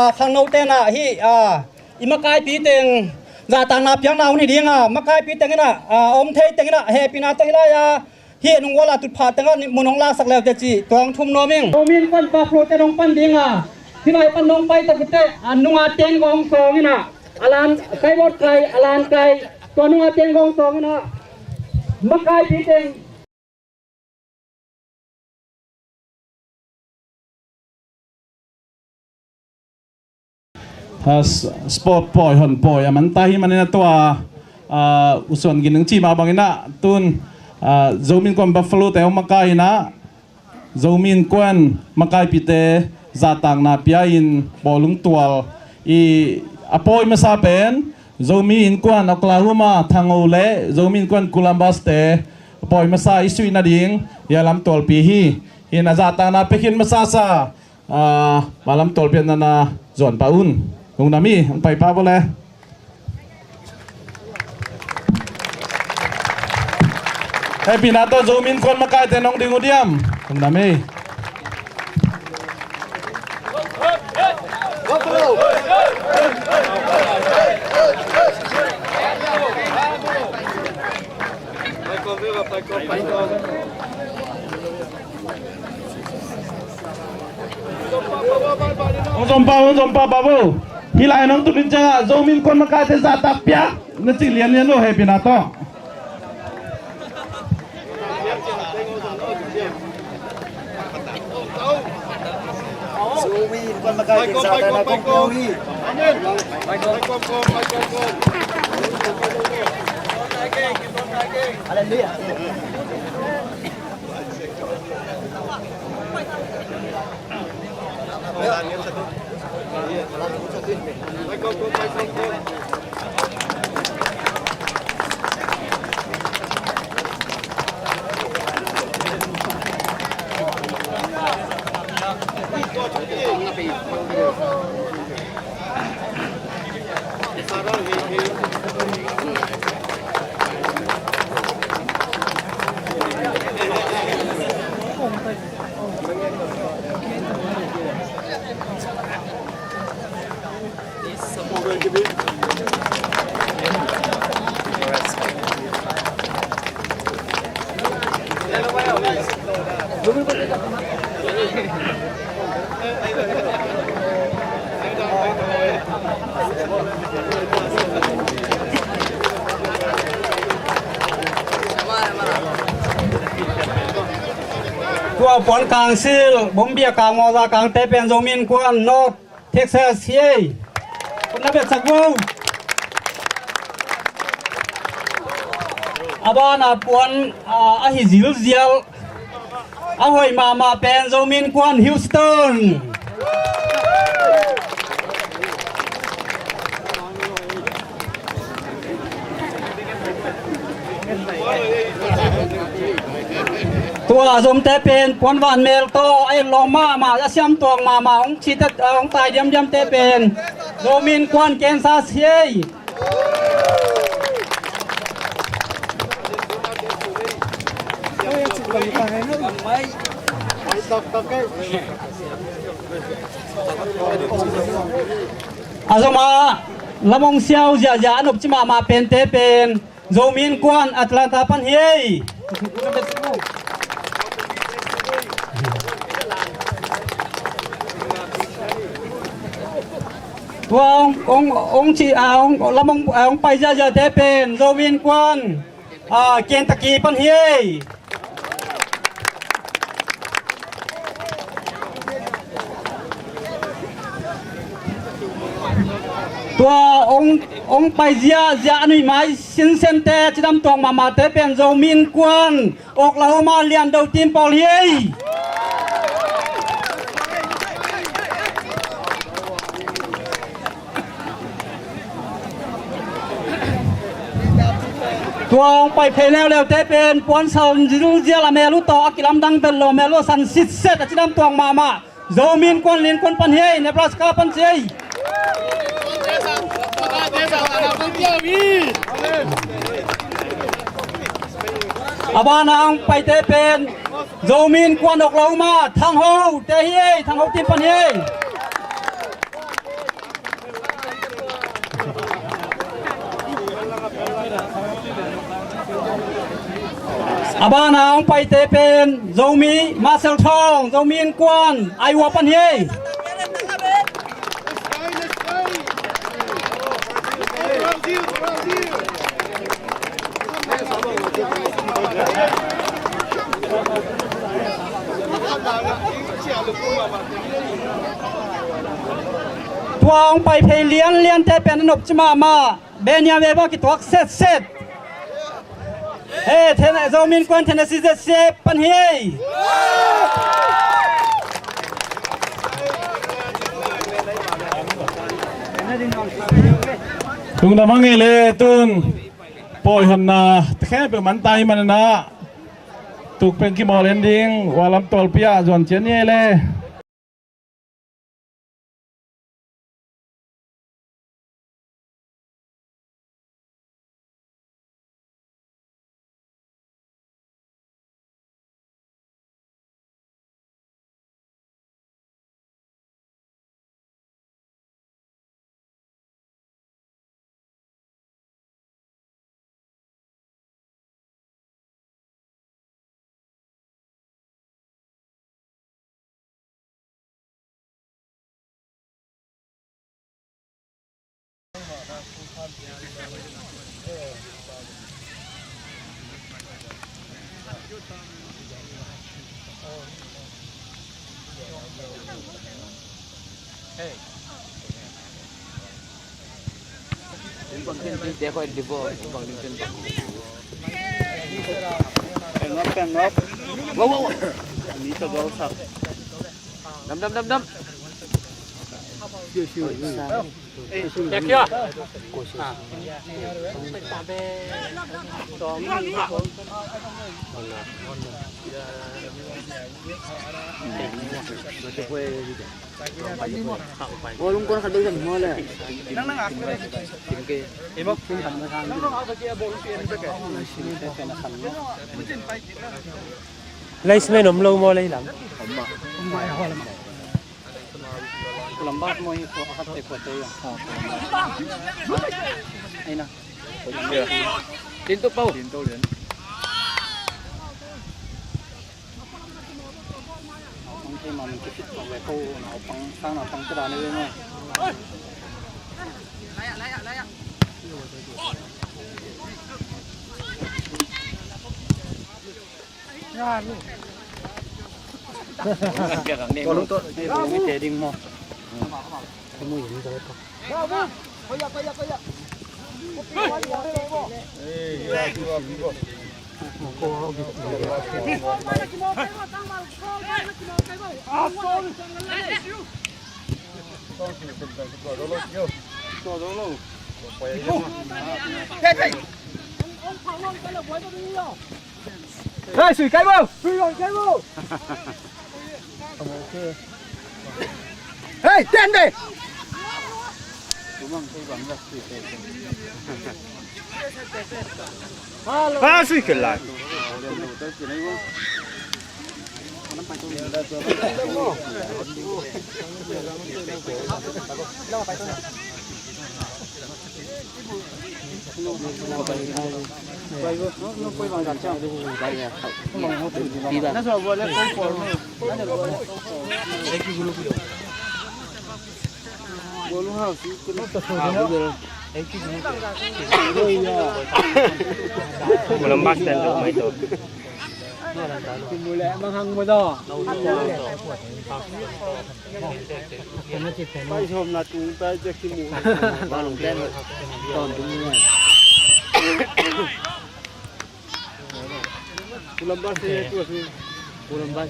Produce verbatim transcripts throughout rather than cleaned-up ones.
A khangno tenah hih, a, i makaipi teng zahtakna piakna hun hi dinga, makaipi tenginah, a, om thei tenginah hehpihna tawh hih lai-a hih nung wala tutphah tengah mun hong laksak leute cih tua hong thum nuam ing. Zomi Innkuan Buffalo te nong pan dinga, hih lai pan nong pai takute, a, nunga teng gong sawng inah, a lan kai bawt kai, a lan kai, tua nunga teng gong sawng inah makaipi teng a, s-, sport pawi hon pawi a man ta hi manin a tua, a, usuan gin ang ci mah bangin ah tun, a, Zomi Innkuan Buffalo te hong makai inah Zomi Innkuan makaipite zahtakna pia in bawlung tual i a pawi masa pen Zomi Innkuan Oklahoma Thangho le Zomi Innkuan Columbus te a pawi masa i suih nading i a lamtualpi hi. Hi na zahtakna pia khin masasa, a, a lamtualpi a nana zuan pah un. Lungdam hi, ang pai pah vawle. Hehpihna tawh Zomi Innkuan makaite nong ding uh diam? Lungdam hi. Hong zom pah, hong zom pah, Babo. Hih lai nong tun in ciangah Zomi Innkuan makaite zahtak piak na cih lianlian lo, hehpihna tawh. Zomi Innkuan makaite zahtakna kong pia uh hi. Halleluiah. Tua puan kangsil, Bombia kang, Mawza kangte pen Zomi Innkuan North Texas hi ei. Kong na betsak vo. A bana puan, a, ahi zilzial, a hoih mahmah pen Zomi Innkuan Houston. Tua a zomte pen puanvan mel tawh a etlawm mahmah, a siamtuak mahmah, hong cite, hong tai diamdiamte pen Zomi Innkuan Kansas hi ei. A zom a lam hong siau ziahziah a nopci mahmah pente pen Zomi Innkuan Atlanta pan hi ei. Tua hong, hong, hong ci, a, hong, lam hong, a, hong pai ziahziahte pen Zomi Innkuan, a, Kentucky pan hi ei. Tua hong, hong pai ziahziah a nuihmai sinsente, cidam tuak mahmahte pen Zomi Innkuan Oklahoma Liando Team pawl hi ei. Tua hong pai phei leuleute pen puansan zilzial a mel uh tawh a kilamdang bel lo, a mel uh a san sitset a cidam tuak mahmah Zomi Innkuan Lincoln pan hi ei, Nebraska pan ci ei. A bana hong paite pen Zomi Innkuan Oklahoma Thangho te hi ei, Thangho Team pan hi ei. A bana hong paite pen Zomi Marcel Thawng, Zomi Innkuan, Iowa pan hi. Tua hong pai phei lianliante pen a nopci mahmah. Benia Weber kituak setset. He, Zomi Innkuan Tennessee Z C A pan hi. Lungdam hang e le tun. Pawi honna khempeuh man tai manana. Tuk pen kimawl en ding, Ualam Tualpi ah zuan cian ni e le. Dam, dam, dam, dam. Laismen om lo maw leilam? Columbus maw hi, khua a khat te khua te hi. Ei na. Tin to pau. Tin to lian. Naupang thei ma min kifit pang ve ko, naupang sang naupang te dan ve maw. Hey, sui kai bo. Sui kai bo. Hey, ten de. Ba sui ke lai. Columbus dan tu mai tu. Kimu leh bang hang maw zaw. Pai sawm na tung pai cia kimu. Bang lungten ton tung leh. Columbus eh tu asi. Columbus.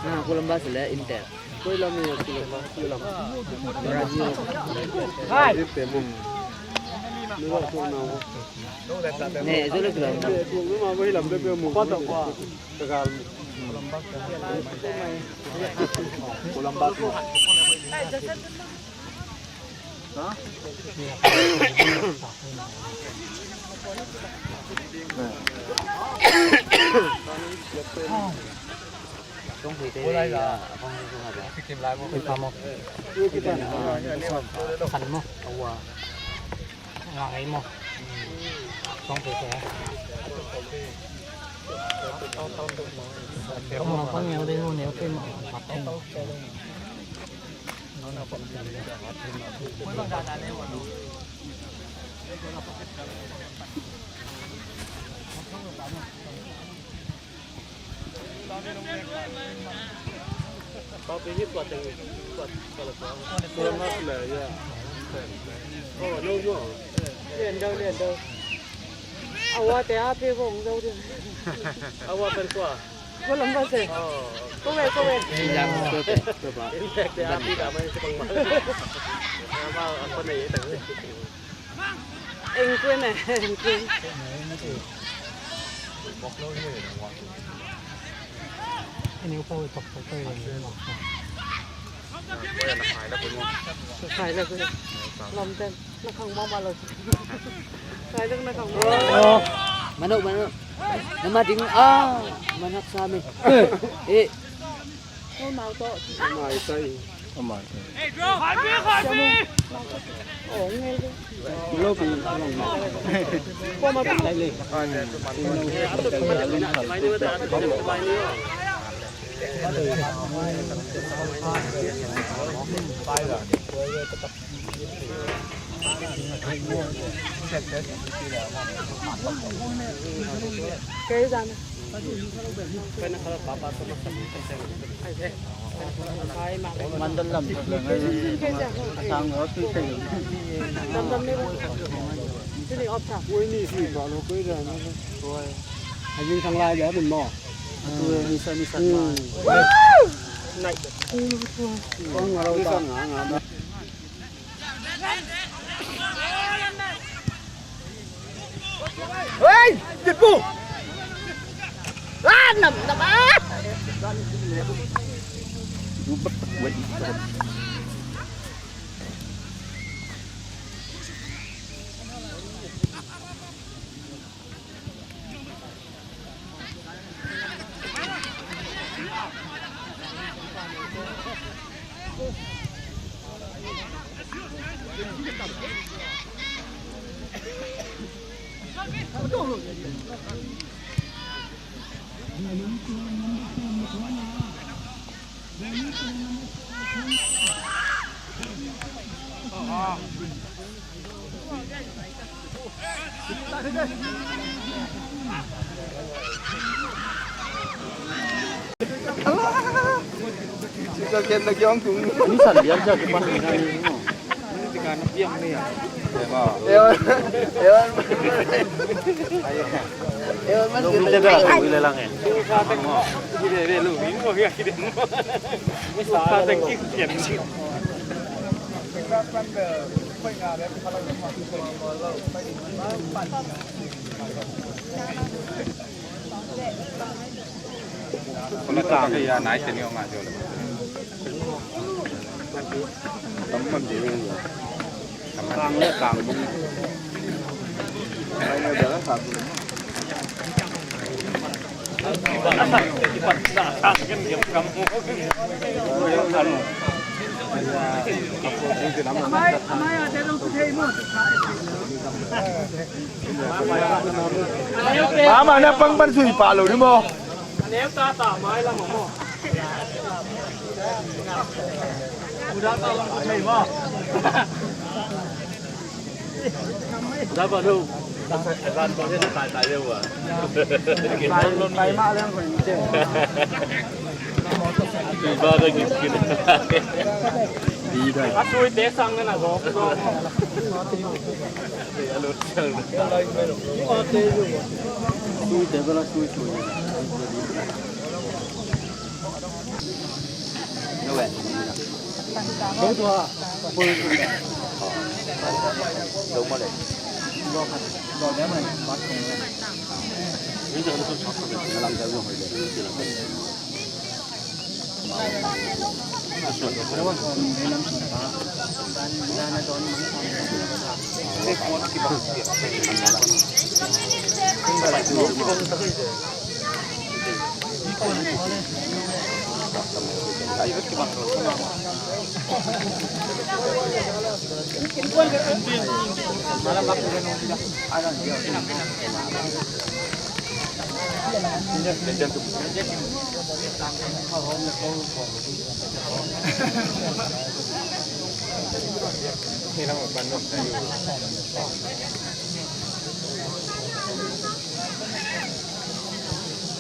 Ah, Columbus le Inter. Koi lam eh Columbus, koi lam. Brazil. Hai. Inter mu. Lu lo tu na. Ne, zo le Columbus. Inter tu ma bang lam de mu. Tagal. Ngai mo. Song pe pe. Lian dau, lian dau. A ua te a pe vong dau ding. A ua pen kua. Ko lam ba se. Ko ve, ko ve. Ei lam ko te, ko ba. Ei lek te a pi da mai se bang ma. A ma a ko nei ta. Eng kuen e, eng kuen. Ini upau tok tok tok. Khai la kuen. Lam ten. Na khang mama lo. Khai la na khang mama. Mano, mano. Nama ding a. Manak sami. Eh. Mandal lam tak leng ai. Sang wa tu sai. Dam dam ni. Sini op sa. Woi ni si ba lo koi da na. Woi. Hai jing sang lai ya bin mo. Tu ni sa ni sa ma. Nai. Kong ngau ta nga nga. Hei, dit bu. Ah, nam nam ah. Ini salian siya, di ba? Ewan, ewan. Ewan, mas. Lu minta dah, lu bilang eh. Kon na tang ya nai te ni ong a jo le. Tam man de. Tam man. Kang le kang bung. Ai na da la sa. Mama na pang pan sui pa lo ni mo. A sui te sang na na go. Sui te bala sui sui.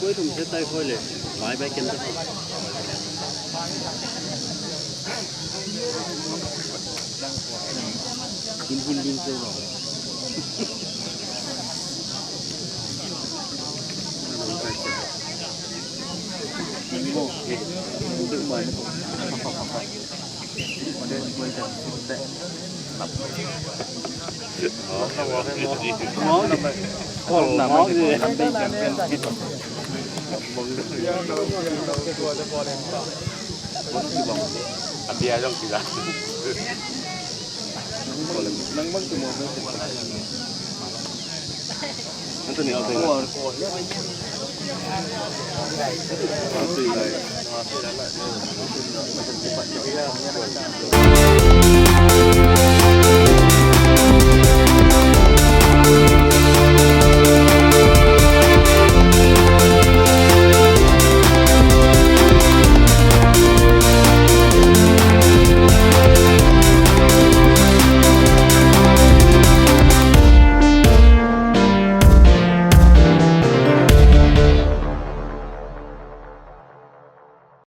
Koi thum se tai koi le, bye bye ken ta. Hin hin ding keu lo.